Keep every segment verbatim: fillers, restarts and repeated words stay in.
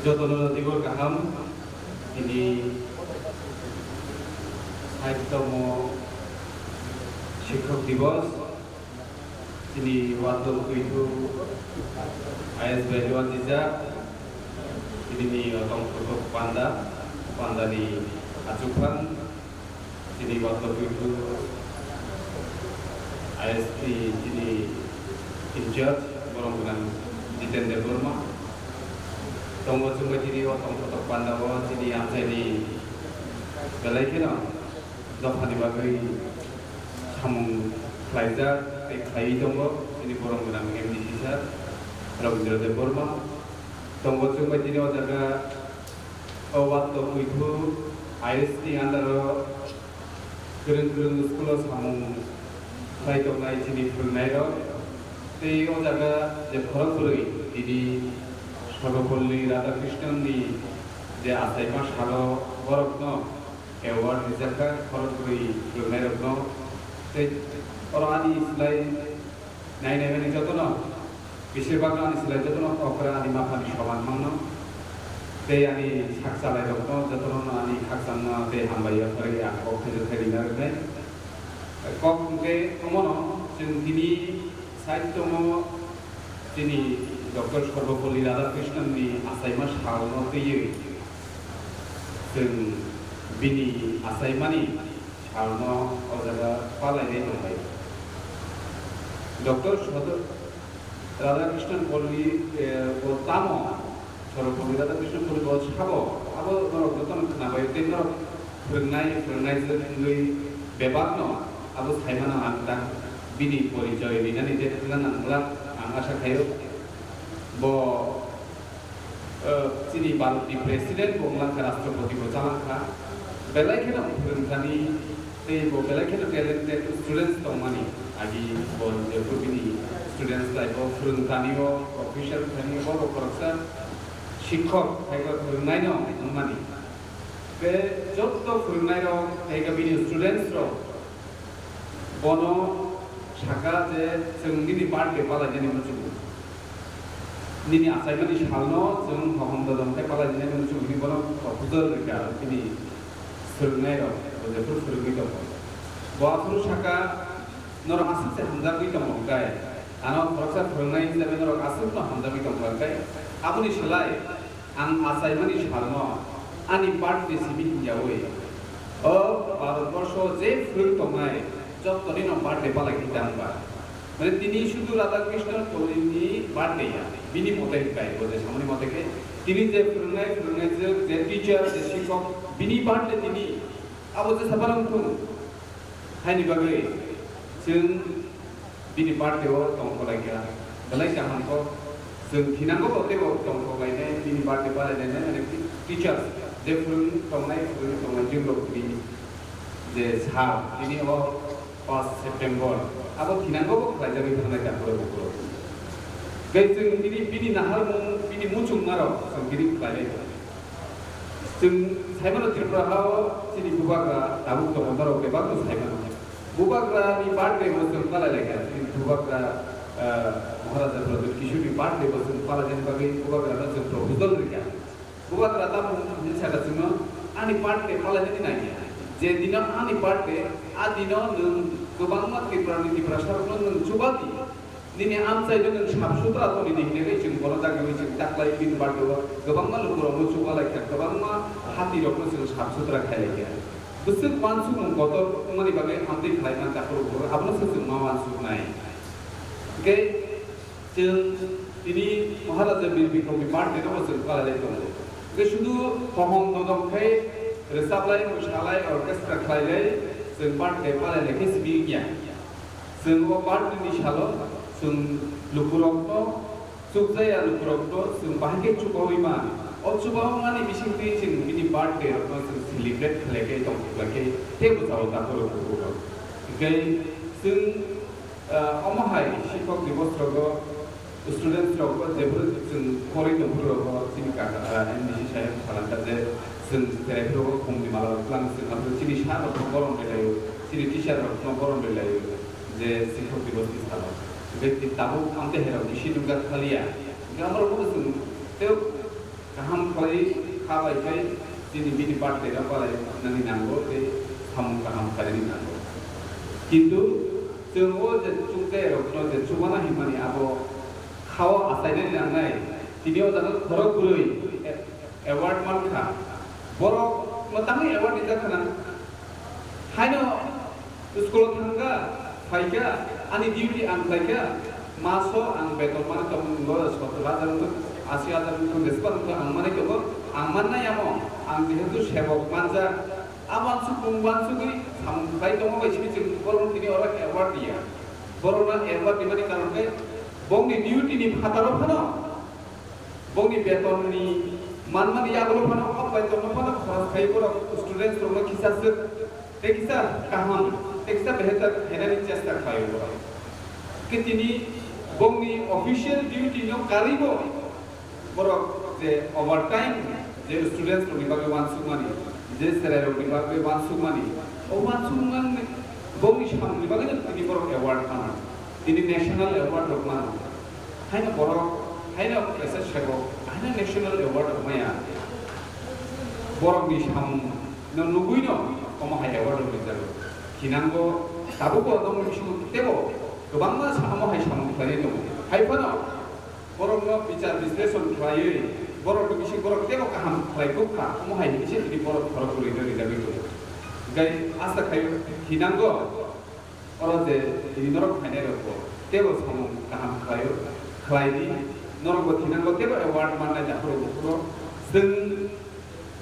Jotono tibor kaham, tini sait tomo Shikhok Dibos, tini watlo kuithu I S bai luan jijak, tini ni otong kotok panda, panda ni achukphang, Chini watlo kuithu I S T chini in charge, borom gwnang Jiten Debbarma. Tongo chwngbai tini o tong kotok panda o chini amchaini belai kheno dophani bagwi samung khlaijak tei khlaiwi tongo chini borom gwnang M D C sir Rabindra Debbarma. Tongo chwngbai tini o jaga O watlo kuithu I S T under o kwrwng kwrwng school o samung khlai tongnai chini phwrwngnairok tei o jaga je khorok bwrwi tini Sarvapalli Radhakrishnan ni je achaima salo borokno award rijak kha khorok bwrwi phwrwngnairokno tei oro ani slai Nai nai mani jotono, bisir bagno ani slai jotono okra ani maphani soman mangno. Tei ani sak chalai rokno jotono no ani khakchangma tei hambai ya phari ang kok thaijakthai rina rwnai. Kok hwnkhe omono chwng tini side tongo chini Doctor Sarvapalli Radhakrishnan ni achaima salno twiwi chwng bini achaimani salno o jaga palainai tongbai. Doctor Sodor Radhakrishnan Polli, eh, bo tamo Sarvapalli Radhakrishnan Polli bo sabo, abo norok jotono khwnabai tei norok phwrwngnai, phwrwngnai je wngwi bebakno abo saimano ang ta bini porichoi rinani je thangna nangla ang asa khaio. Bo Eh, chini Bharat ni President bo wnglang kha, Rashtrapati bo chalang kha. Belai kheno phwrwng thani tei bo belai kheno talented students tongmani. Agi bo je bini students lai bo phwrwng thani o, professor thani o, bo khoroksa shikhok hai bo phwrwngnai no wngmani. Tei jotto phwrwngnairok tei bini students rok bono saka je chwng nini birthday palainani muchungo. Nini achaimani salno chwng hohom dodom khe palainani muchungo hwnwi bono proposal rwkha bini phwrwngnairok, bo jephuru phwrwngwi tongo. Bo aphuru saka norok aswk se hamjakgwi tongo hwnkhe, ano khoroksa phwrwngnai hisabe norok aswkno hamjakgwi tongo hwnkhe, aboni slai Ang achaimani salno ani birthday simi hinjawi o Bharatborsho je phwrwng tongnai jottonino birthday palai khe tang ba. Mane tini sudhu Radhakrishna Kolini birthday ya, bini mote hinkai bo je samani mote khe tini je phwrwngnai phwrwngnai je, je teacher je sikok bini birthday tini abo je sabarang thung. Haini bagwi chwng bini birthday o tongkholai kha, belai kaham kok. Chwng thinango bo teibo tongkholai nai, bini birthday palai nai nai, teachers je phwrwng tongnai, phwrwng tongnai, chwng rok bini je sal, bini o pas September, abo thinango bo khlaijagwi thangnai, takhoro bukhoro. Tei chwng bini, bini naharmung, bini muchungmarok chwng bini khlainai. Chwng saimano Tripura hao chini bubagra tabuk tongo, norok bebakno saimano. Bubagra ni birthday bo chwng palai lai kha, chini bubagra, eh, Maharaja Pradyut Kishore ni birthday bo chwng palai nani bagwi bubagra no chwng proposal rikha. Bubagra tamo hinsa kha chwngno ani birthday palai nani nangya. Je dino ani birthday, a dino nwng kwbangma Tripura ni Tiprasa rokno nwng chuba di. Nini amchai no nwng sap sutra tongni ni hinwi chwng bono dagwi chwng taklai bini birthday o kwbangma lukurokno chubalai kha, kwbangma hatirokno chwng sap sutra khailai kha. Bwswk uansukmung kotor wngmani bagwi amtwi khlaima takhurok abono se chwng ma uansuknai. Hwnkhe chwng tini Maharaja Bir Bikramni birthday no chwng khlailai tongo. Hwnkhe sudu hohom dodok khai rwchaplai, mwsalai, orchestra khlailai chwng birthday palailai khe simi wngya. Chwng o birthday ni salo chwng lukurokno, chukjaya lukurokno chwng bahai khe chubaui man. O chubaui mani bisingtwi chwng bini birthday rokno chwng celebrate khlai khe tong khlai khe tei bwsao takhurok lukurok. Hwnkhe chwng, ah, omo hai Shikhok Dibos rogo students rok bo jephuru chwng porwi tongphuru rok bo chini kaka, ah, M D C saheb salangkha je chwng cherai phuru bo khumni mala rok twlang chwng aphuru chini sa rok no borom rwlaio, chini teacher rok no borom rwlaio je Shikhok Dibos ni salo. Hwnkhe tabuk amte hai rok bisi nukjak khaliya. Hwnkhe amo rok bo chwng tei Kaham khlai kha bai khai chini bini birthday no palai nani nango tei samung kaham khlainani nango. Kintu chwng o je chukjairokno je chubana hinmani abo khao achainani nangnai, tini o jaga khorok bwrwi award mankha. Borok no tangwi award rijak khna. Haino school o thangkha, phaikha, ani duty ang khlaikha, maso ang beton mani tongmung wngkha sottor hajar wngkha, asi hajar wngkha, jespan wngkha, ang mani tongo, ang mannai amo, ang jehetu sebok manjak, a wansukmung wansugwi samung khlai tongma bai simi chwng borokno tini oro award riya. Borokno award rimani karon khe bongni duty ni phataro phano Bongni betonni manmani yagulo phano o betonno phano khoros khai borok students rokno kisa swk tei kisa kaham tei kisa behetar khainani chesta khlaio borok. Khe tini bongni official duty no karwibo borok je overtime je students rokni bagwi wansukmani, je cherai rokni bagwi wansukmani, o wansukmani bongni samungni bagwi no tini borok award phano. Tini national award rok mano. Haino borok, haino kaisa sebok, haino national award rok maya. Borokni samung no nugwino omo hai award rok rijak. Hinango tabukbo nokni bisingo teibo kwbangma sa-, omo hai samung khlainai tongo. Hai phano borokno bichar bisleshon khlaiwi borokni bising borok teibo kaham khlai kuk kha, omo hai hinwi se tini borok khorok kwrwino rijagwi tongo. Gai asa khai hinango Oro je tini norok phainai rok bo teibo samung kaham khlaio, khlai di. Norok bo thinango teibo award mannai japhuru buphuru. Chwng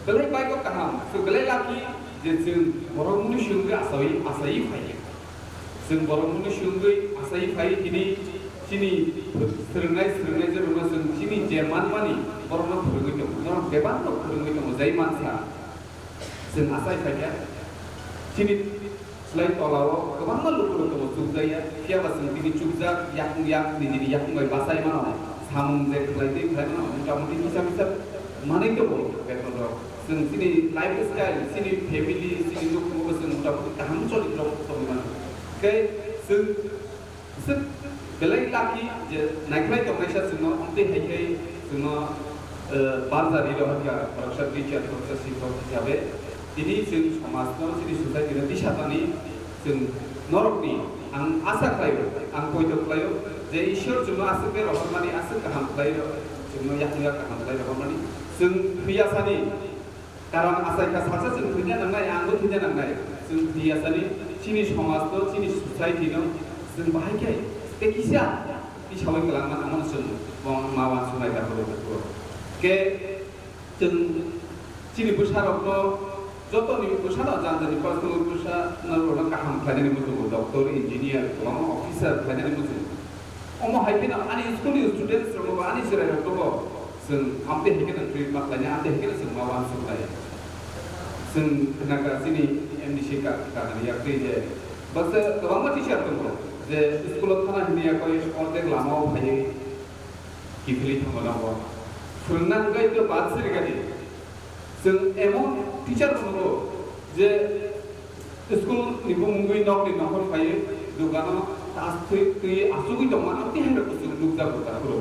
belai baigo kaham, chwng belai lucky je chwng borok mwnwi swngwi achawi, achawi phaiya. Chwng borok mwnwi swngwi achawi phai tini chini swrwngnai, swrwngnai je rwma chwng chini je manmani borokno phwrwngwi tongo. Norok bebakno phwrwngwi tongo, jai mansa. Chwng achai phaikha, chini slai tolao kwbangma lukurok tongo chukjakya, phiyaba chwng tini chukjak, yakung yak, nijini yakung bai bachai mano, samung je khlai tei khlai mano, mota moti kisa kisa manwi tongo betonrok. Chwng chini lifestyle, chini family, chini nukhungo chwng mota moti kaham choli tong-, tongwi mano. Tei chwng Swk belai lucky je naikhlai tongnaisa chwngno amtwi hai khe chwngno, eh, barjari rohorkha khoroksa teacher, khoroksa sikhok hisabe. Tini chwng somajno, chini society-no tisatani chwng norokni ang asa khlaio, ang poito khlaio je Ishwar chwngno aswk khe rohormani, aswk kaham khlai ro-, chwngno yakung yak kaham khlai rohormani. Chwng thwiyasani Karon achaikha salsa chwng thwina nangnai, angbo thwina nangnai. Chwng thwiyasani chini somajno, chini society-no chwng bahai khe tei kisa tisaui kwlangma nangmano chwng ma uansuknai da phuru phuru. Khe chwng chini bwsarokno, jotoni bwsano, jani jani personal bwsano kaham khlainani muchungo, doctor, engineer, kwbangma officer khlainani muchungo. Omo hai kheno ani school ni students rokno bo ani chwrai rokno bo chwng amtwi hai kheno treat ma khlainai, amtwi hai kheno chwng ma uansuknai. Chwng khna kha chini M D C ka, ka, kani yak twi je baksa kwbangma teacher tongo je school o thana hwnwi yakwi ordek lama o phaiwi kiphilwi thango nogo. Phwrwngna hwnkhe to bad sirikadi. Chwng emon teacher tongo je School ni bumungwi nokni nokhor phaiwi dogano tas twi, twi achugwi tongma amtwi hai rok kuchuk nukjago da phuru.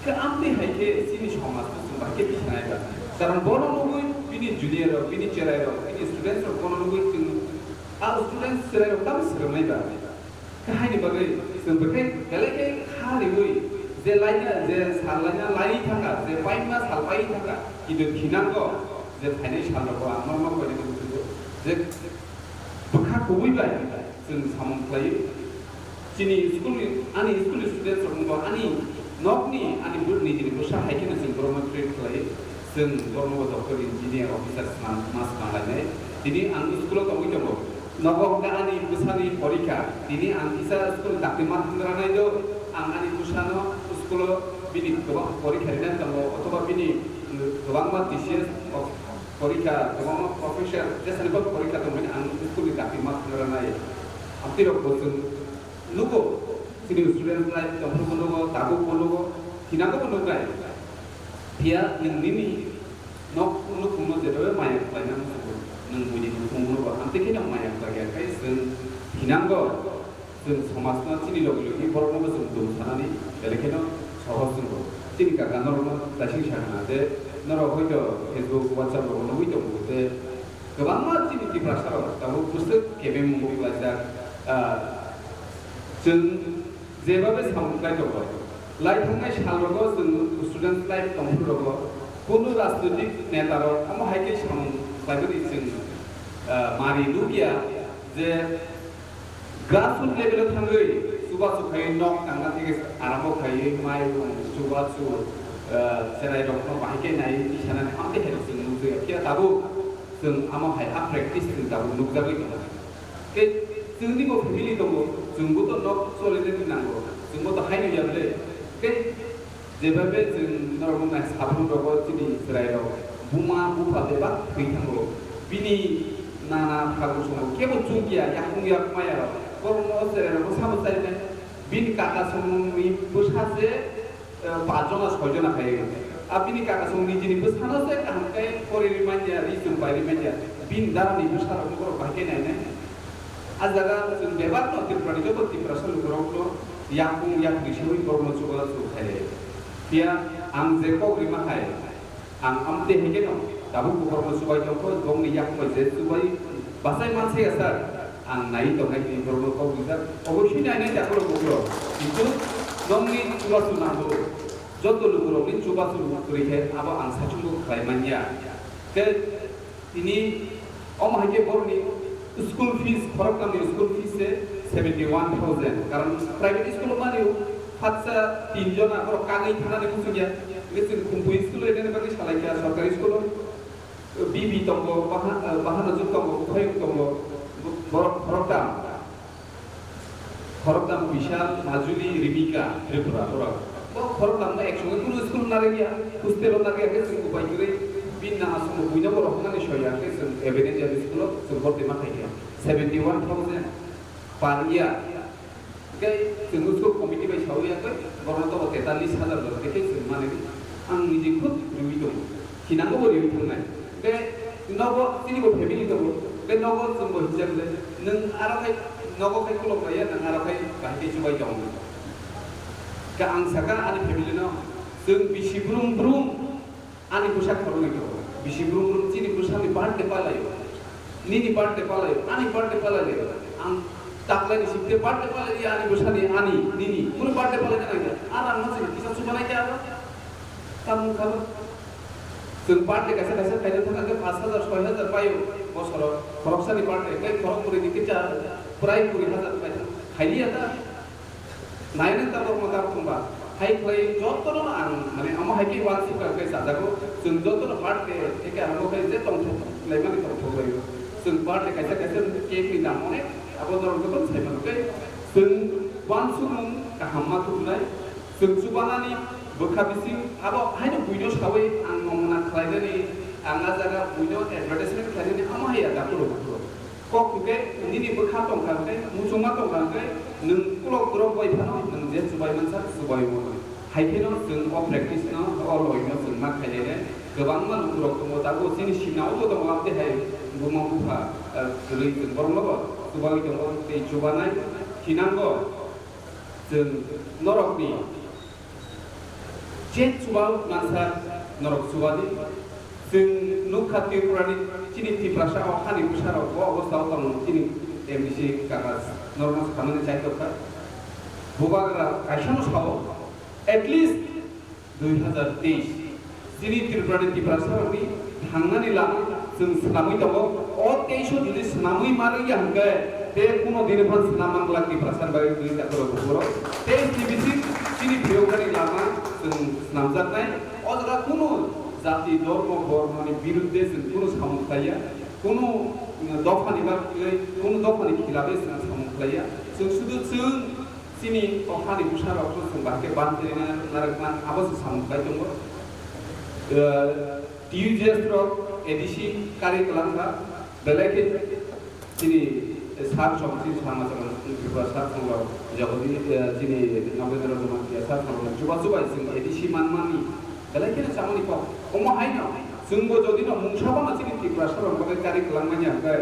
Khe amtwi hai khe chini somaj no chwng bahai khe bisinai ba. Karon bono nugwi bini junior rok, bini cherai rok, bini students rok bono nugwi chwng a students cherai rok tamo swrwngnai ba. Khe haini bagwi chwng bwkhai belai khe kha riwi je laina, je sal laina lai thangkha, je paima sal pai thangkha, kintu thinango je phainai sal rogo ang norma koinai khe je Bwkha kubui bai chwng samung khlai-o. Chini school ni, ani school ni students rok wngkha ani nokni, ani bwrwini, nijini bwsa hai kheno chwng borokno treat khlai-o. Chwng borokno bo doctor, engineer, officer swnam, ma swnam lainai. Tini ang school o tongwi tongo. Nogo hwnkha ani bwsani porikha. Tini ang kisa school ni dakti ma thangranai do. Ang ani bwsano school o bini kwbang porikha rinani tongo, othoba bini, uh, kwbangma T C S of Porikha, kwbangma professor, jesani bo porikha tongmani ang school ni dakti ma thangranai. Amtwi rok bo chwng nugo, chini student life tongphuru bo nugo, tabuk bo nugo, thinango bo nugnai. Phiya nwng nini nok nukhungno jedobe maya khlaina muchungo, nwng buini nukhung nugo, amtwi kheno maya khlaiya khai chwng thinango. Chwng somajno chini logi logi borokno bo chwng dum sanani belai kheno sohor chwng rwo. Chini kaka norokno daising sakha na je norok hoito Facebook, WhatsApp rogo nugwi tongo je kwbangma chini Tiprasa rok tabuk bwswk kebeng mungo kwlaijak, ah, chwng jebabe samung khlai tongo. Lai thangnai sal rogo chwng student life tongphuru rogo kunu rajnoitik neta rok omo hai khe samung khlaimani chwng, ah, mari nukya je grassroot level o thangwi chubachu khai nok tangna theke arambo khai mai chubachu, ah, cherai rok no bahai khe nai sanani amte hai rok chwng nukjagwi phiya tabuk chwng amo hai a practice chwng tabuk nukjagwi tongo. Tei chwngni bo family tongo, chwngbo to nok choli nani nango, chwngbo to haino ya bwle. Tei jebabe chwng norok nai saphang rogo chini chwrai rok buma bupha bebak thwi thango. Bini nana phagu songo kebo chukya yakung yak maya rok. Borokno chwrai rokno sabo chai nai. Bini kaka songni bwsa se eh, pachjona soijona khai. Abini kaka song nijini bwsano se kaham khe pori rimanya, ri chum pai rimanya. Bini darani bwsarokno borok bahai khe nainai. A jaga chwng bebak no Tripura ni joto Tiprasa lukurokno yakung yakri sewi borokno chubachu khai. Phiya ang je kok rima hai, ang amte hai khe no tabuk borokno chubai tongkho, bongni yakung bai je chubai bachai manse ya sir. Ang nai tongnai ni borokno kok rijak. Oboisoi nainai da borok bukhro. Kintu nongni chubachu nango. Joto lukurokni chubachu kwrwi khe abo ang saichungbo khlai manya. Khe tini omo hai khe borokni school fees, khoroknamni school fees se seventy one thousand. Karon private school o mani o phatsa tin jona borok kagwi thanani muchungya. Hingkhe chwng Khumpui school o enani bagwi salai kha, sorkari school o. B B tongo, baha-, eh, bahano jwk tongo, buphayung tongo, bo-, borok khoroktam. Khoroktam Bishal, Majuli, Rimika, Tripura borok. Bo khoroktamno ek songe kunu school narwkya, hostel-o narwkya khe chwng upai kwrwi bini nang aswkno buino bo rohornani soya khe chwng Ebenezer school-o chwng borti ma khaikha. Seventy one thousand per year. Tei chwng school committee bai sawi ya khe, borokno to tetallis hajar jora tei khe chwng mani ang niji khud riwi tongo. Thinango bo riwi thangnai. Tei nogo chini bo family tongo. Tei nogo chwng bo himjak le, nwng aro khai nogo khai kolok laiya, nwng aro khai bahai khe chubai tongo. Khe ang saka ani family no, chwng bisi brum brum. Ani bwsa khoroknwi tongo. Bisi brum brum chini bwsani birthday palaio. Nini birthday palaio, ani birthday palaio. Ang taklaini sibte birthday palaio, ani bwsani, ani, nini. Kunu birthday palaina nangya. Ar ang no chini kisa chubanai khe aro. Tamung khabo. Chwng birthday kaisa kaisa khaina thangkha khe pash hajar, soi hajar paio bosoro. Khoroksani birthday, tei khorok kwrwini khe cha, prai kuri hajar paithang. Khailiya ta? Naina tabok ma tabok thumba. Hai khlai jotono ang, mane, amo hai khe uansukha khe sajago. Chwng jotono birthday theke amo khe je tongthok laimani tongthok laio. Chwng birthday kaisa kaisa cake ni dam onek, abo norok jotono sai mano khe chwng uansukmung kaham ma thubunai. Chwng chubanani bwkha bising abo haino buino sawi ang nongna khlainani, ang a jaga buino advertisement khlainani amo hai ya dakhlo bukhlo. Kok hwnkhe nini bwkha tongkha hwnkhe, muchungma tongkha hwnkhe, nwng ulo borok bai phano nwng je chubai mansa, chubai mano. Hai kheno chwng o practice no, o loi no chwng ma khailai nai. Kwbangma lukurok tongo, tabuk chini simna o bo tongo, amtwi hai buma bupha, eh, kwrwi chwng borokno bo chubai tongo tei chubanai. Thinango chwng norokni je chuba mansa norok chubadi. Chwng nukha Tripurani chini Tiprasa o hani bwsarok bo obostha o tongmani chini M D C kaka norokno samani chai tongkha. Bubagra kaisano sao, at least dui hazar teis chini Tripurani Tiprasarokni thangnani lama chwng swnamwi tongo. O teis o jodi swnamwi ma rwngya hwnkhe, tei kuno dini phan swnam manglak Tiprasani bagwi twi takhurok bukhurok. Teis ni bising chini phiyokani lama chwng swnamjaknai. O jaga kuno jati, dhormo, bormoni birudde chwng kuno samung khlaiya, kuno dophani bagwi, kuno dophani khilafe chwng samung khlaiya. Chwng sudu chwng chini o hani bwsarokno chwng bahai khe ban khe rina narwkna abo se samung khlai tongo. Eh, T U J S rok A D C kari kwlangkha, belai khe chini sir song, chini sama sama Tripura sir song rok, Jagadi, eh, chini Nagendra Jamatia sir song rok, chuba chubai chwng A D C manmani, belai kheno chamani kok. Omo haino chwngbo jodi no mungsa bono chini Tiprasa rok bagwi kari kwlangmani hwnkhe,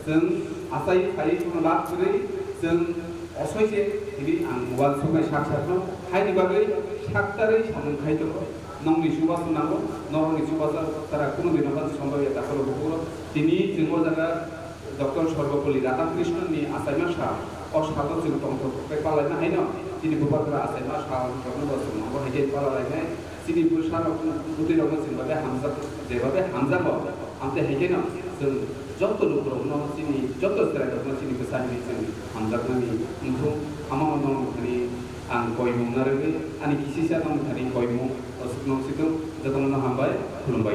chwng achai phai chwng lab kwrwi chwng osoi se hini ang uansuknai sak sakno. Haini bagwi Thaktarwi samung khai tongo. Nokni chubachu nango, norokni chubachu tara kunu dino phano sombaiya dakhalo bukhukro. Tini chwng o jaga Doctor Sarvepalli Radhakrishnan ni achaima sal, o salo chwng tongthok khe palaina haino, chini bubagra achaima sal rokno bo chwng abo hai khe palalainai. Chini bwsa rok, bwtwi rokno chwng babe hamjak, jebabe hamjago, amtwi hai kheno chwng joto lukurokno, chini joto chwrairokno chini bwsa hinwi chwng hamjaknani wngthung. Amano norok thani ang koimung narwgwi, ani kisisa norok thani koimung, aswk nung situng, jotono hambai, khulumbai.